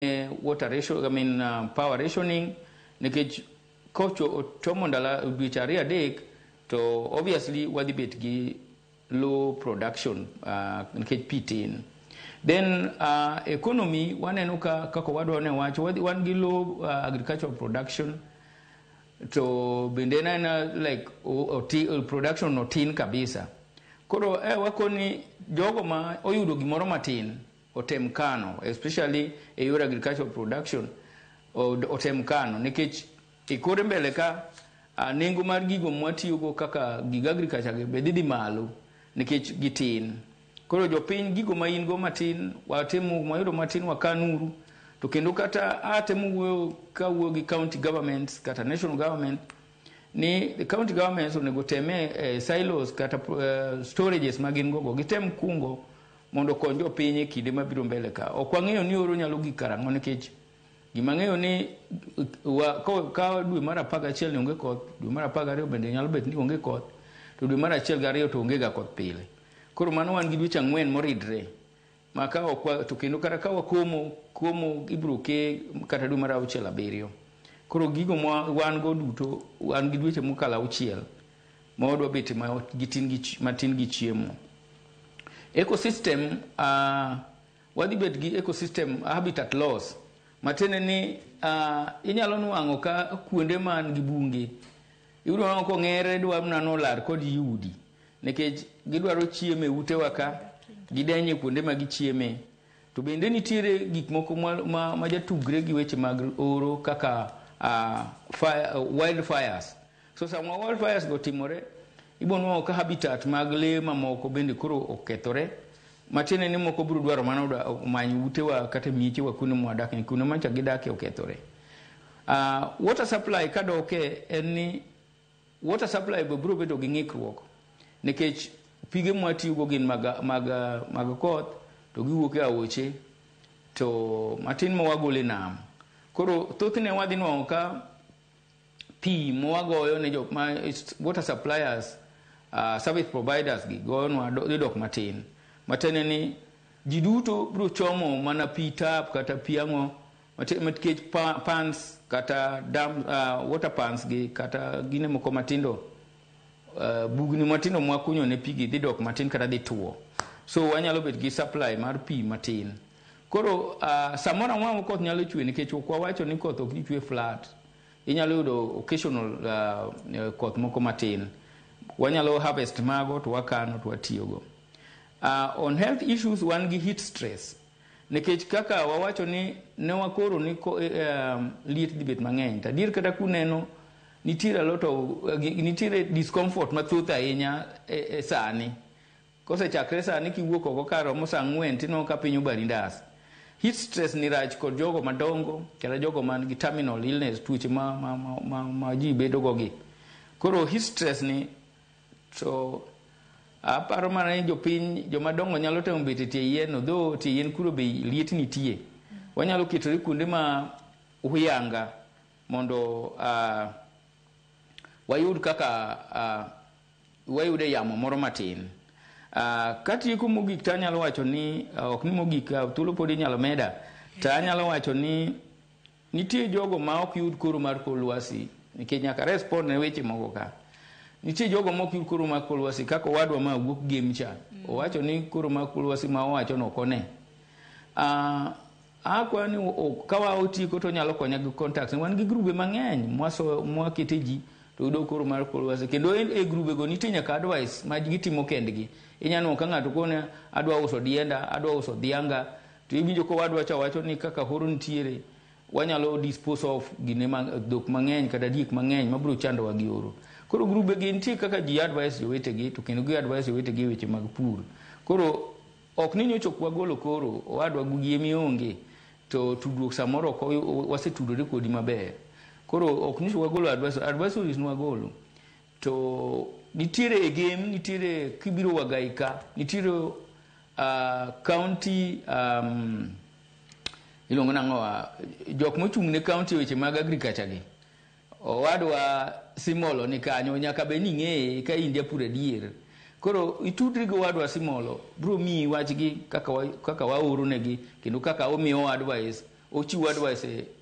Water ration, I mean, power rationing, nikech kocho ochomo ndala dweche 2 3 to obviously wadhi bet gi low production nikech pi tin. Then economy, waneno ka kaka wadwa ne wacho wan gi low agricultural production, to bende en aena like production otin kabisa. Koro wakoni jogo ma oyudo gimoro matin otem kano, especially e yor agricultural production, otem kano, nikech e kore mbele ka nengo mar gigo mwatiyogo kaka gig agriculture gi be dhi malo nikech gitin. Koro jopiny, gigo ma in go matin, watemo mwayudo matin wakanuru. To kendo kata atemo wuoyo kawuoyo gi county governments kata national government ni the county governments onego teme silos kata storages ma gin gogo gitem kungo mondo okony jopiny e kinde mabiro mbele ka. Ok wang'eyo ni oro nyalo gik karang'o, nikech gima ng'eyo ni ka dwe mar 11 ni onge koth, dwe mar 12 bende nyalo bet ni onge koth, to dwe mar 1 gi 2 to onge ga koth pile. Koro mano wan gi dweche 4 moridre ma ka ok to kendo kata ka wakomo komo ibiro ke kata dwe mar 6, 7. Koro gigo ma wan go duto, wan gi dweche mokalo 6 ma wadwa bet ma gitin gi matin gi chiemo. Ecosystem, wadhi bet gi ecosystem habitat loss, matiende ni inyalo nwang'o ka kuonde man gi bunge iyudo nwang'o kong'ere dwa mana nolar kod yudi, nikech gidwaro chiemo e utewa ka gidenye kuonde ma gichieme. To bende nitiere gik moko ma jatugre gi weche mag oro kaka fire, wildfires. So sama wildfires go timore, ibo nwang'o ka habitat mag lee mamoko bende koro okethore, matiende ni moko biro dwaro mana manyo utewa kata miechewa kuonde mwadake, kuonde mancha gidake okethore. Water supply kadoke, en ni water supply be biro bedo gi ng'ikruok, nikech pige mwatiyogo gin mag koth to giwuok e aoche to matin ma wagolo e nam. Koro thothne wadhi nwang'o ka pi mwagoyo ne jok ma water suppliers, service providers gi goyonwa dhi dok matin, matiende ni ji duto biro chomo mana pi tap kata pi ang'o, nikech pans kata dam, water pans gi kata gine moko matindo, bugni matindo mwakunyo ne pi gi dhi dok matin kata dhi tuo. So wanyalo bet gi supply mar pi matin. Koro samoro amora ma koth nyalo chwe, nikech ok wawacho ni koth ok chwe flat, inyalo yudo occasional koth moko matin, wanyalo harvest mago to wakano to watiyogo. On health issues, wan gi heat stress, nikech kaka wawacho ni ne wakoro ni liet dhi bet mang'eny, to adier kata kuneno nitiere a lot of nitiere discomfort mathoth ahinya e sani. Kosechakre sani kiwuok oko karomo sa 4 tineno ka piny obari ndas. Heat stress ni rach kod jogo madongo kata jogo man gi terminal illness, tuoche ma ji bedo go gi. Koro heat stress ni to aparo mana ni jopiny jomadongo nyalo temo bet e tie yien no, dho tie yien kuro be liet nitie. Wanyalo ketore kuonde ma huyanga mondo wayud kaka wayude yamo moro matin. Katieko mogik, to anyalo wacho ni ok ni mogik, thuolo pod inyalo meda, to anyalo wacho ni nitie jogo ma ok yud koro mar kor lwasi, nikech nyaka respond ne weche moko ka. Nitie jogo ma ok yud koro mar kor lwasi, kaka owadwa ma wuok Gem cha owacho ni koro mar kor lwasi ma owacho no ok one. Akwa ni ka waotieko to nyalo konya gi contacts. Wan gi grube mang'eny mwakete ji to yudo koro mar kor lwasi, kendo e grube go nitie nyaka advice ma gitimo kendgi. Inyalo nwang'o ka ng'ato kone adwa uso dienda, adwa uso dhianga, to iwinjo ka owadwa cha wacho ni kaka horo nitiere, wanyalo dispose of gine ma, dhok mang'eny kata diek mang'eny mabiro chandowa gi oro. Koro grube gi nitie kaka ji advice jowetegi, to kendo gi advice jowetegi e weche mag pur. Koro ok ni nyocha ok wagolo, koro owadwa gi mionge to tudruok samoro ok wasetudore kodi maber. Koro ok nyocha wagolo advice, advisories nwagolo. To nitiere e Gem, nitiere kibiro Wagai ka nitiere county, iluongo nang'o, jok mochung' ne county e weche mag agriculture gi. Owadwa Simolo ni kanyo, nyaka bed ni ing'eye ka in japur adier. Koro itudri gi owadwa Simolo, biro miyi wachgi kaka waoro negi kendo kaka omiyowa advice. Ochiwo advice e